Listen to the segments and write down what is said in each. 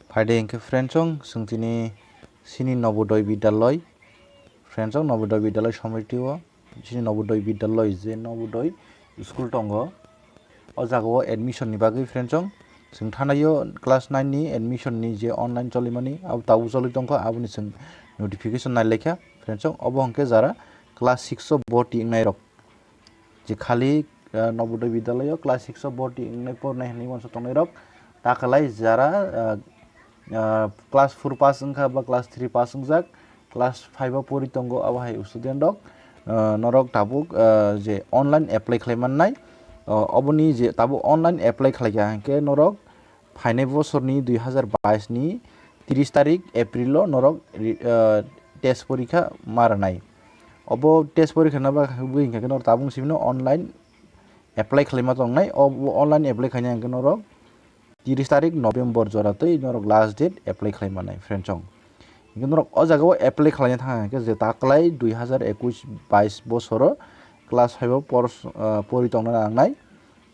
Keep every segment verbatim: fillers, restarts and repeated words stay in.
Phaide hinkhe friendsong, chwng tini sini Nobodoi Bidyaloi, friendsong, Nobodoi Bidyaloi Samiti o, sini Nobodoi Bidyaloi je Nobodoi school tongo, o jaga o admission ni bagwi friendsong, chwng thanaio class nine ni admission ni je online cholimani, abo tabuk choli tongkha, aboni chwng notification nailaikha friendsong, obo hinkhe jara class six o boti wngnai rok. Je khali, ah, Nobodoi Bidyaloi o class six o boti wngnai pornai hinwi uansuk tongnai rok, ta kwlai jara, ah, ah, class four pass wngkha ba class three pass wngjak, class five o pori tongo, abo hai student rok, ah, norok tabuk, ah, je online apply khlai mannai, ah, oboni je tabuk online apply khlaikha hinkhe norok phainai bosorni dui hazar bais ni tris tarik April o norok ri-, ah, test porikha ma rwnai. Obo test porikha na bagwi hinkhe norok tabuk simi no online apply khlaima tongnai. Obo online apply khaina hinkhe norok tris tarik November jora tei norok last date apply khlai manai friendsong. Hinkhe norok o jaga o apply khlaina thang hinkhe je ta kwlai dui hazar ekush bais bosoro class five o pors-, ah, pori tongna nangnai.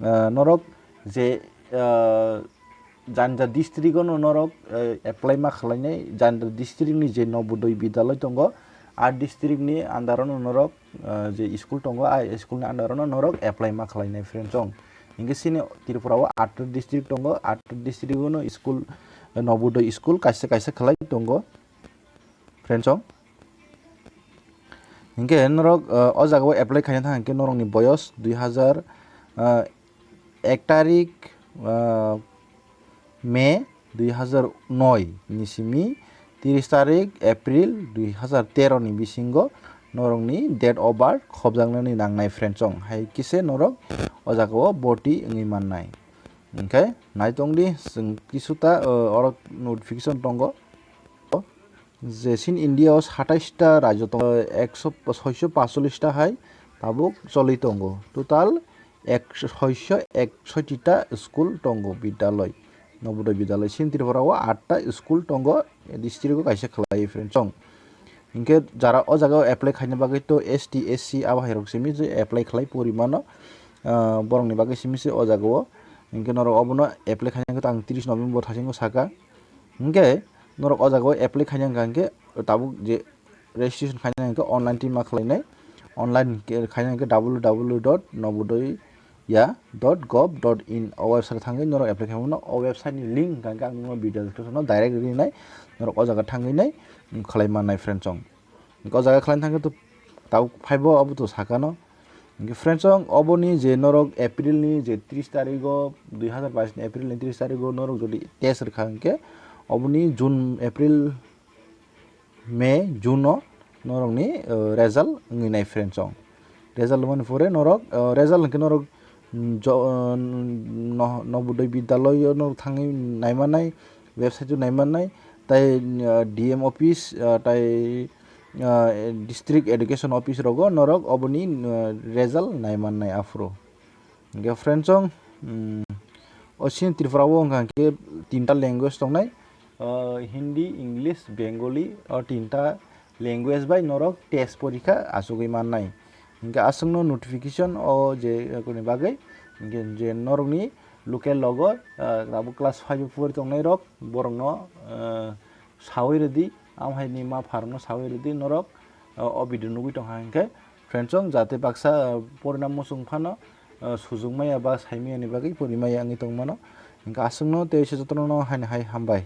Ah, norok je, ah, jani jani district o no norok, eh, apply ma khlainai, jani jani district ni je Nobodoi Bidyaloi tongo, a district ni under o no norok, eh, je school tongo, a school ni under o no norok apply ma khlainai friendsong. Hinkhe sini Tripura o atta district tongo, atta district o no school, eh, Nobodoi school kaisa kaisa khlai tongo friendsong. Hinkhe norok, eh, o jaga o apply khaina thang hinkhe norokni boyos dui hazar, eh, ek tarik, ah, May dui hazar noi ni simi tris tarik April dui hazar tero ni bisingo norokni date of birth khopjaknani nangnai friendsong, hai kise norok o jaga o boti wngwi mannai. Hinkhe naitongdi chwng kisuta, ah, oro notification tongo. Je sin India o satais ta rajyo tongo, ekso, soiso pasolis ta hai tabuk choli tongo. Total ek, soiso eksoiti ta school tongo, bidyaloi, Nobodoi Bidyaloi. Sin Tripura o atta school tongo, district o kaisa khlai friendsong. Hinkhe jara o jaga o apply khaina bagwi to S T, S C abo hai rok simi je apply khlai pori mano, ah, borok ni bagwi simi se o jaga o. Hinkhe norok obono apply khaina hinkhe to ang tris November thasing o saka. Hinkhe norok o jaga o apply khaina hinkha hinkhe tabuk je registration khaina hinkhe online twi ma khlainai, online khe khaina hinkhe W W W dot nobodoya dot gov dot in o website thangwi norok apply khaimano. O website ni link hinkha hinkhe ang nokno video description o direct rinai, norok o jaga thangwi nai khlai mannai friendsong. Hinkhe o jaga khlaina thangkhe to tabuk phaibo abo to sakano. Hinkhe friendsong, oboni je norok April ni je tris tarigo, dui hazar bais ni April ni tris tarigo norok jodi test rwkha hinkhe oboni June, April, May, June o norokni, eh, result wngwi nai friendsong. Result wngmani pore norok, eh, result hinkhe norok, mm, jo-, eh, no-, Nobodoi Bidyaloi o norok thangwi naimanai, website o naimanai, tai, eh, D M office, eh, tai, eh, district education office rogo norok oboni, eh, result naimannai aphuru. Hinkhe friendsong, mm, o chini Tripura o wngkha hinkhe tinta language tongnai, ah, Hindi, English, Bengali, o tinta language bai norok test porikha achugwi mannai. Hinkhe aswkno notification o je, eh, koni bagwi, hinkhe je norokni local logo, ah, abo class five o pori tongnai rok, borokno, ah, sawi rwdi, amhaini ma pharokno sawi rwdi norok, o, o video nugwi tongkha hinkhe, friendsong, jate baksa, ah, porina muchung phano, ah, sujukmaya ba saimaya ni bagwi porimaya wngwi tongmano. Hinkhe aswkno tei se jotono haini hai hambai.